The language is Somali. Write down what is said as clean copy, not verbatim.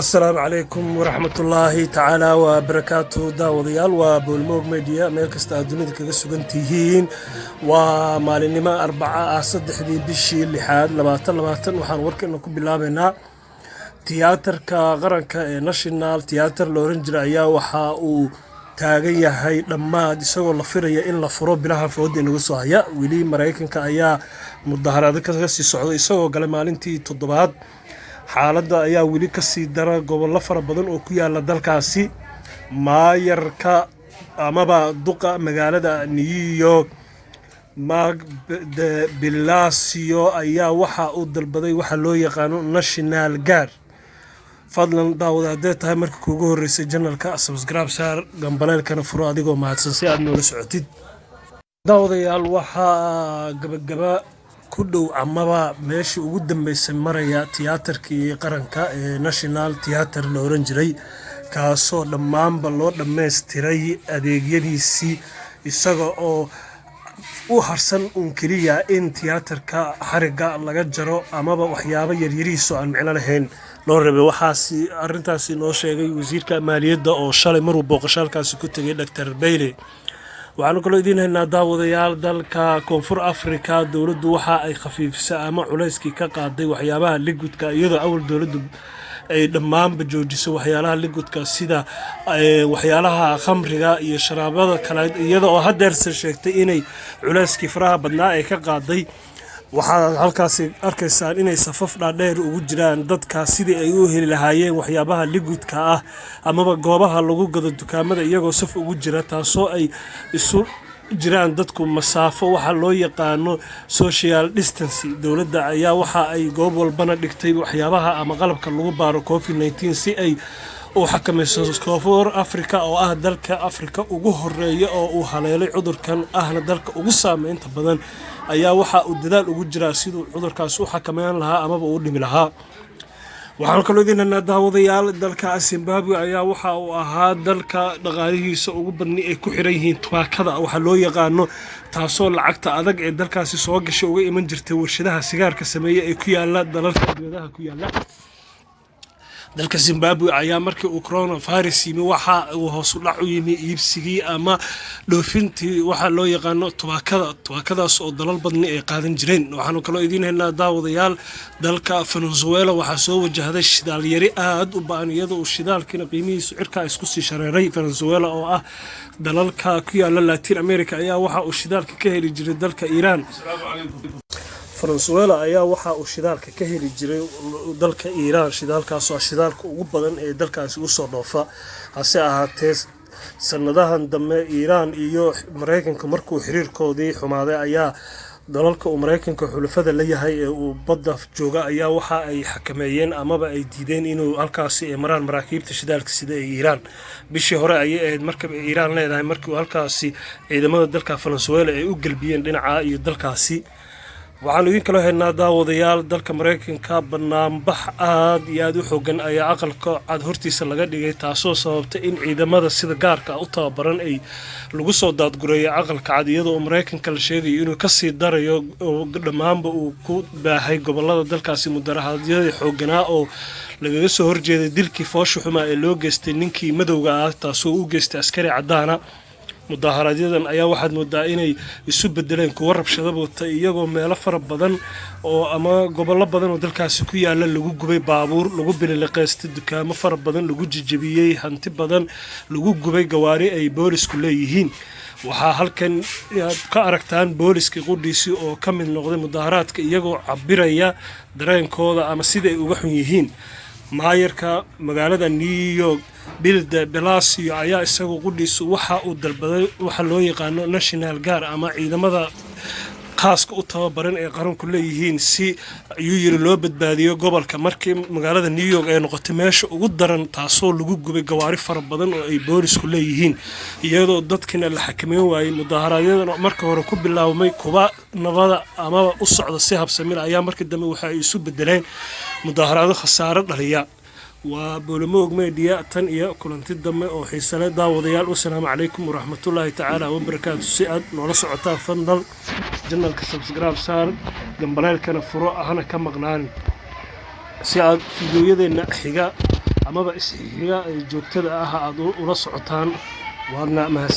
Asalaamu calaykum waraxmatullaahi tacaala wabarakaatu. Daawadayaal, waa Boolmoog Media, meel kasta aad dunida kaga sugan tihiin. Waa maalinimo Arbaca ah, 3-dii bishii lixaad 2020. Waxaan warkeena ku bilaabaynaa tiyaatarka qaranka ee National Theatre la oran jiray ayaa waxa uu taagan yahay dhammaad, isagoo la filaya in la furo bilaha fooda inagu soo haya. Weli Maraykanka ayaa mudaharaado kaga sii socda, isagoo galay maalintii toddobaad. Xaaladda ayaa weli kasii dara gobollo fara badan oo ku yaala dalkaasi. Maayarka amaba duqa magaalada New York, Mark de Blasio, ayaa waxa uu dalbaday waxa loo yaqaano National Guard. Fadlan daawada, haddee tahay marka kuugu horreysay channelka, subscribe saar, gambaleelkana furo, adigoo mahadsan, si aad noola socotid. Daawadayaal, waxaa gabagaba ku dhow amaba meeshii ugu dambeysay maraya tiyaatarkii qaranka ee National Theatre la oran jiray, kaasoo dhammaanba loo dhammaystiray adeegyadiisii, isaga oo u harsan uun keliya in tiyaatarka xarigga laga jaro amaba waxyaabo yaryarihiisoo aan micno lahayn loo rabay. Waxaasi arrintaasi noo sheegay wasiirka maaliyadda oo shalay maruu booqashaalkaasi ku tegay, Dr Bayle. Waxaanu kaloo idiin haynaa, daawadayaal, dalka Koonfur Africa dowladdu waxa ay khafiifisay ama culayskii ka qaaday waxyaabaha liquidka, iyadoo awal dowladdu ay dhammaanba joojisay waxyaalaha liquidka, sida waxyaalaha khamriga iyo sharaabada kale, iyada oo haddeerse sheegtay inay culayskii faraha badnaa ay ka qaaday. Waxaad halkaasi arkaysaan inay safaf dhaadheer ugu jiraan dadka sidii ay u heli lahaayeen waxyaabaha liquidka ah amaba goobaha lagu gado dukaamada, iyagoo saf ugu jira, taasoo ay isu jiraan dadku masaafo, waxa loo yaqaano social distance. Dowladda ayaa waxa ay goob walbana dhigtay waxyaabaha ama qalabka lagu baaro COVID-19 si ay u xakamayso. Koonfur Africa oo ah dalka Afrika ugu horeeya oo uu haleelay cudurkan, ahna dalka ugu saameynta badan, ayaa waxa uu dadaal ugu jiraa siduu cudurkaas u xakameyn lahaa amaba uu dhimi lahaa. Waxaan kaloo idin haynaa, daawadayaal, dalka Zimbabwe ayaa waxa uu ahaa dalka dhaqaalihiisa ugu badni ay ku xiran yihiin tubaakada waxa loo yaqaano, taasoo lacagta adag ee dalkaasi soo gashay uga iman jirtay warshadaha sigaarka sameeya ee ku yaala dalalka dibadaha ku yaala. Dalka Zimbabwe ayaa markii uu coronavirus yimi waxa uu hoos u dhac u yimi iibsigii ama dhoofintii waxa loo yaqaano tubaakada, tubaakadaas oo dalal badni ay qaadan jireen. Waxaanu kaloo idiin haynaa, daawadayaal, dalka Venezuela waxaa soo wajahday shidaal yari aada u ba'an, iyadoo uu shidaalkiina qiimihiisu cirkaa isku sii shareeray. Venezuela oo ah dalalka ku yaala Latin America ayaa waxa uu shidaalka ka heli jiray dalka Iiraan. Venezuela ayaa waxa uu shidaalka ka heli jiray dalka Iiraan, shidaalkaasoo ah shidaalka ugu badan ee dalkaasi usoo dhoofa. Hase ahaatee, sanadahan dambe Iiraan iyo Maraykanka markuu xiriirkoodii xumaaday ayaa dalalka uu Maraykanka xulafada la yahay ee uu badda jooga ayaa waxa ay xakameeyeen amaba ay diideen inuu halkaasi ay maraan maraakiibta shidaalka sida ee Iiraan. Bishii hore ayay ahayd markab ay Iiraan leedahay markii uu halkaasi ciidamada dalka Venezuela ay u gelbiyeen dhinaca iyo dalkaasi. Waxaanu idin kaloo haynaa, daawadayaal, dalka Maraykanka banaanbax aad iyo aada u xoogan ayaa Aqalka Cad hortiisa laga dhigay, taasoo sababtay in ciidamada sida gaarka u tababaran ay lagu soo daadgureeyo Aqalka Cad, iyadoo Maraykanka la sheegayo inuu kasii darayo oo dhammaanba uu ku baahay gobolada dalkaasi mudaharaadyadii xooganaa oo lagaga soo horjeeday dilkii foosha xumaa ee loo geystay ninkii madowga ah, taasoo u geystay askari caddaana. Mudaaharaaadyadan ayaa waxaad moodaa inay isu bedeleen kuwo rabshado wata, iyagoo meelo fara badan oo ama gobollo badan oo dalkaasi ku yaala lagu gubay baabuur, lagu bililiqaystay dukaamo fara badan, lagu jejebiyey hanti badan, lagu gubay gawaari ay boolisku leeyihiin. Waxaa halkan aad ka aragtaan booliska qudhiisi oo ka mid noqday mudaaharaadka, iyagoo cabiraya dareenkooda ama sida ay uga xun yihiin. Maayarka magaalada New York, Bill de Blasio, ayaa isagu qudhiisu waxa uu dalbaday waxa loo yaqaano National Guard ama ciidamada khaaska u tababaran ee qaranku leeyihiin, si ayuu yiri loo badbaadiyo gobolka, markii magaalada New York ay noqotay meesha ugu daran, taasoo lagu gubay gawaari fara badan oo ay boolisku leeyihiin, iyadoo dadkina la xakameyn waayey. Mudaaharaadyadan marka hore ku bilaabmay kuba nabada amaba u socda si habsamila ayaa markii dambe waxa ay isu bedeleen mudaaharaado khasaaro dhaliya. Waa Boolomoog Media. Tan iyo kulanti dambe oo xiisale, daawadayaal, wasalaamu calaykum waraxmatullaahi tacaala wabarakaatu. Si aad noola socotaan, fadlan channelka subscribe saar, gambaleelkana furo, ahna ka maqnaan, si aad fiidiyoyadeenna xiga. amaba isxiga ee joogtada ah aad ula socotaan. Waadna mahadsan.